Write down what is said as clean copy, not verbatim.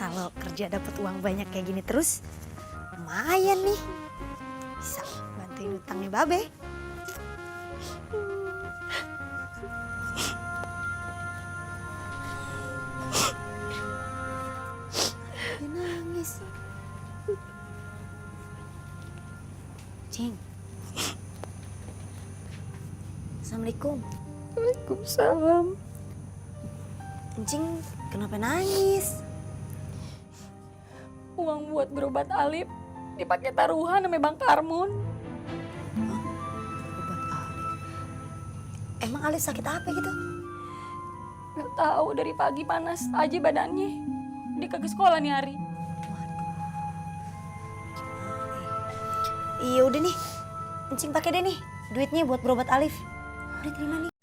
kalau kerja dapat uang banyak kayak gini terus, lumayan nih. Bisa bantuin utangnya Babe. Dia nangis. Cing. Assalamualaikum. Waalaikumsalam. Cing, kenapa nangis? Uang buat berobat Alif dipakai taruhan sama Bang Karmun. Obat Alif. Emang Alif sakit apa gitu? Gak tahu, dari pagi panas aja badannya. Dia kagak sekolah nih hari. Iya udah nih, Encing pakai deh nih duitnya buat berobat Alif. Udah terima nih.